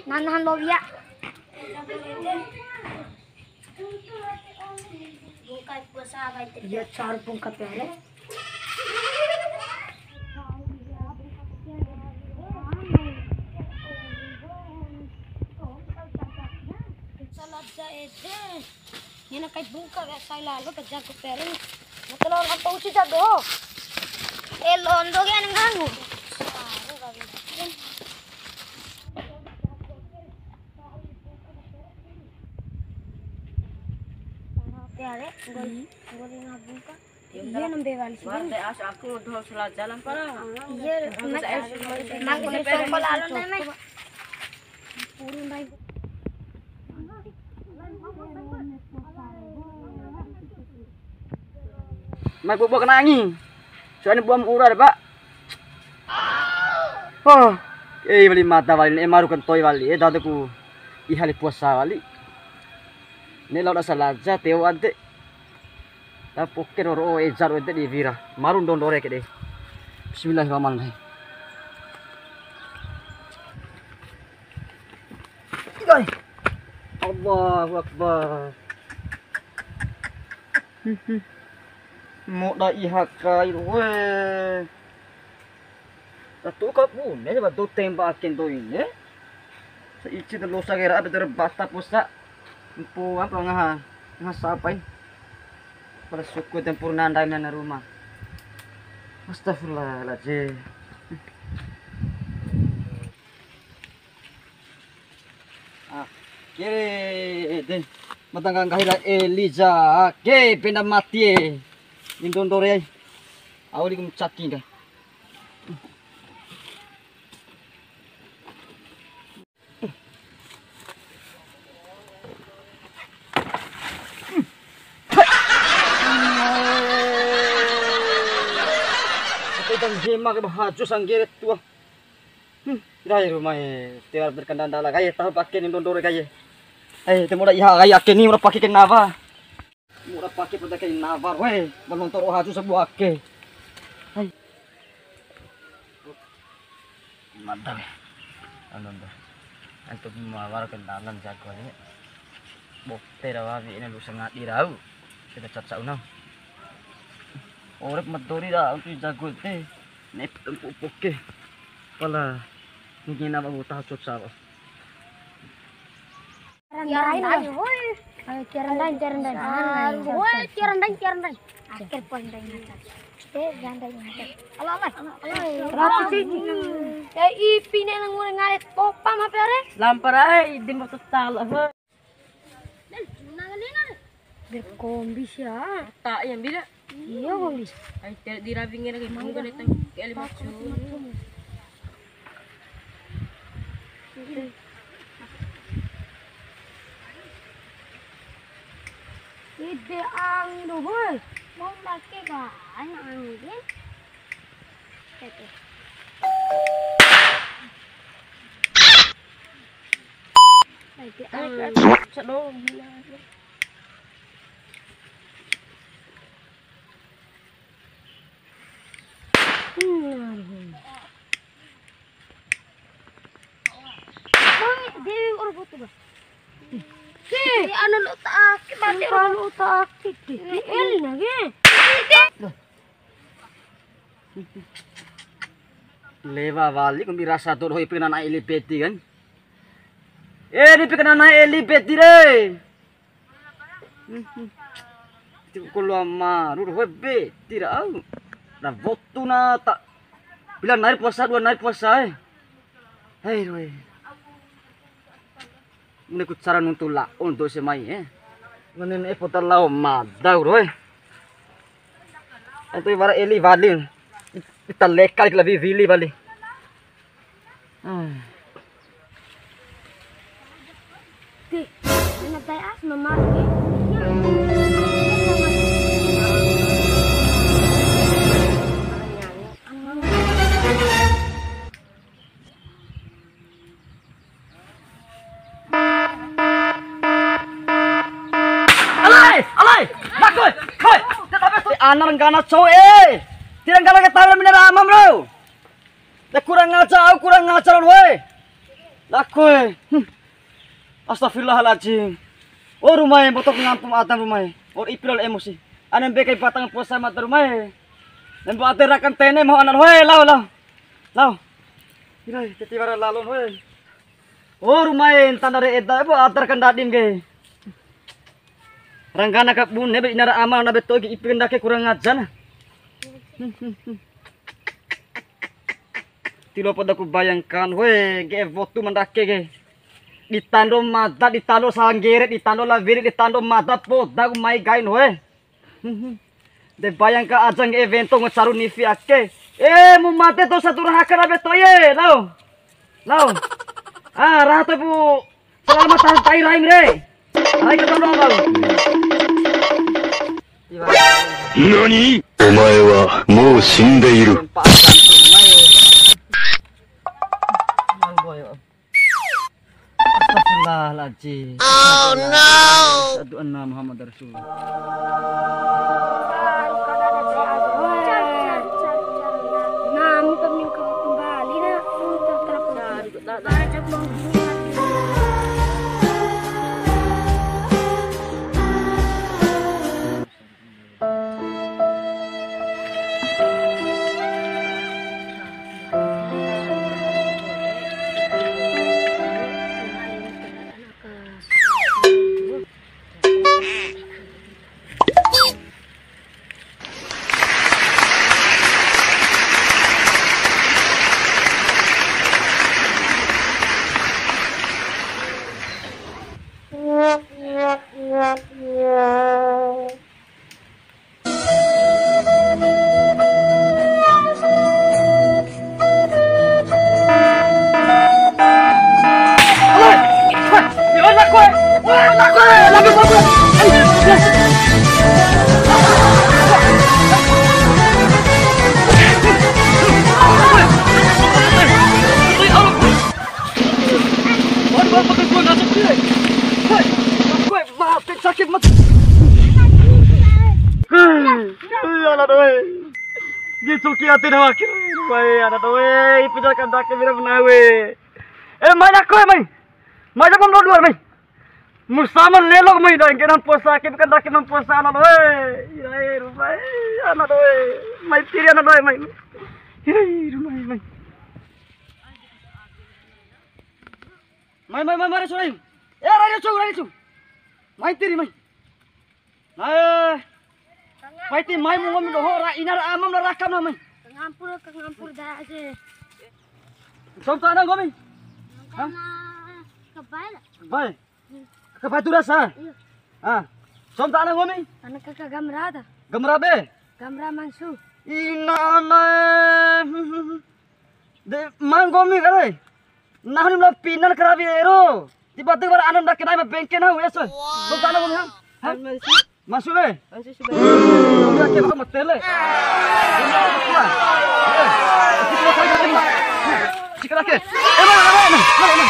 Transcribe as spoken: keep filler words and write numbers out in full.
Nanahan lo ya. Iya, car bungka pere. Salah aja ede. Ngena kai bungka ya, sai lalo ke jago pere. Mata lo lampa uci jago. Eh, londo ke aneh ganggu. Ya, le, nggori, nggori ngabung ka. Iya, nembe wali sih. Warte as aku doho sela jalan para. Iya, mas, mas, mas, kalau lalu nih, mas. Purun baik. Mai bua kena angi. Soalnya buam ura de, Pak. Oh, eh, wali mada wali, eh, maru kentoi wali, eh, dade ku iha li puasa wali. Ne lao da salaja teo ade. Ta poke roro ejar ede di wira. Maru ndondore ke de. Bismillahirrahmanirrahim. Allahu Akbar. Moda iha kai we. Tatu ka bune ba do temba ake ndo ine. Sa ici de losa kera abe dere bata puasa. Empu apa ngaha, ngaha sapain. Pada suku tempur nandai nana rumah. Astagfirullahaladzim. Ah, kere, eh, de. Matangga nggahi la Eliza. Ke, penda mati, eh. Indo ndore, eh. Au di kum caki, nda. Kita gema ke bahaju sanggere tua. Hmm, rai rumah e, tiwara berkandandala kai, taho pake ni ndondore kai. Eh, te moda iha kai ake ni, moda pake ke nawa. Moda pake poda kai nawa, we, ba nonton roha tu sabua ake. Hai. Mada we. Anu ndo. Antuk mawar kendalan jago ni. Bokte rawa wi ini lu sangadi rau. Kita caca unau. Orep madori da untuk jago te. Nep tempu poke. Pala mungkin apa tahu caca. Tiaran dain, woi. Ayo, tiaran dain, tiaran dain. Woi, tiaran dain, tiaran dain. Akhir poin dain. Eh, jangan dain. Halo, halo. Rapi sih. Eh, ipi ne nang ngure ngaret popa ma pere. Lampar ai di motor tala. Berkombis ya. Tak yang bila. Iya, kombis. Ai te di rabi ngene ke bunga ne tang ke lima. Ide angin doho. Mau pakai kan angin. Oke. Ide angin. Sedong. Hmm. Woi, Dewi, orang foto, Bang. Ki, anu lu tak aktif, mati. Kalau tak aktif, di, di, L lagi. Lewa wali, kombi rasa todo hoi pina naik eli peti kan. Eh, di pina naik eli peti re. Tiku kolo amaru doho ebe, tira au. Na wotu na ta, bila nari puasa, dua nari puasa, eh. Hai, doe. Mune ku cara nuntu lao ndo ese mai, eh. Mune ne'e poda lao mada, doe. Antu wara eli wali. Ita leka lagi lebih wili wali. Hmm. Ti, ana tai as mamar ke. Alai, alai, bakoi, koi. Ana ra nggana cou e. Tira nggana ke tawira mina ramam ro. De kurang ajar, au kurang ajar, woi. Laku e. Hmm. Astagfirullahaladzim. Oh, Ruma e, mboto ngampu mu ade Ruma e. Oh, ipi lalo emosi. Ane mbei kai batang puasa mada Ruma e. Nembo ade ra kantene mo ana, woi, lao, lao. Lao. Ira, titi wara lalo, woi. Oh, Ruma e, ntanda re eda, bo, ade ra kandadi ke. Ranggana ka bune, be ina ra ama, na be to'i ke ipi ndake kurang ajar na. Tiloa poda ku bayangkan, hoe, ngge'e wotu ma ndake ke. Di tando mada, di tando sanggere, di tando lawiri, di tando mada poda ku mai kain, hoe. De bayangka aja ngge'e wento ngo caru nifi ake. Eh, mu made to satu raha ka na be to'i e, lao. Lao. Ah, raha to bu. Selamat tahun tai rahim re. Rai ke tolong kau. Nani? Omae wa mou shindeiru. Astagfirullahaladzim. Oh no. Asyhadu anna Muhammadar Rasulullah. Nah, minta kembali, nak. Minta telepon. Sakit mati. Iya, ana doe. Gitu ki ati na wakil. Woi, ana doe. Ipi jal kandake mira mena we. Eh, mai aku, eh, mai. Mai jaman dua, mai. Musama lelo mai, dah, kena puasa, kena kandake na puasa, ana doe. Iya, eh, rumah, eh, ana doe. Mai tiri, ana doe, mai. Iya, eh, rumah, mai. Mai, mai, mai, mai, Rasul, mai. Eh, Rasul, Rasul. Mai tiri, mai. Nah, eh. Mai ti mai mu ngomi doho ra ina ra amam ra rakam na mai. Kangampur, kangampur da aja. Som ta ana ngomi. Hah? Kabai lah. Kabai. Kabai tu rasa. Iya. Ah. Som ta ana ngomi. Ana kaka gamra ta. Gamra be. Gamra mansu. Ina ana. De manggomi kare. Nahu ni lao pinan karawi ero. Tiba-tiba ana ndake nai ma bengke nahu eso. Bengke nahu ha? Ha? Masuk le. Masuk sudah. Udah ke mama tele. Sikit lagi. Eh, mana, mana, mana, mana?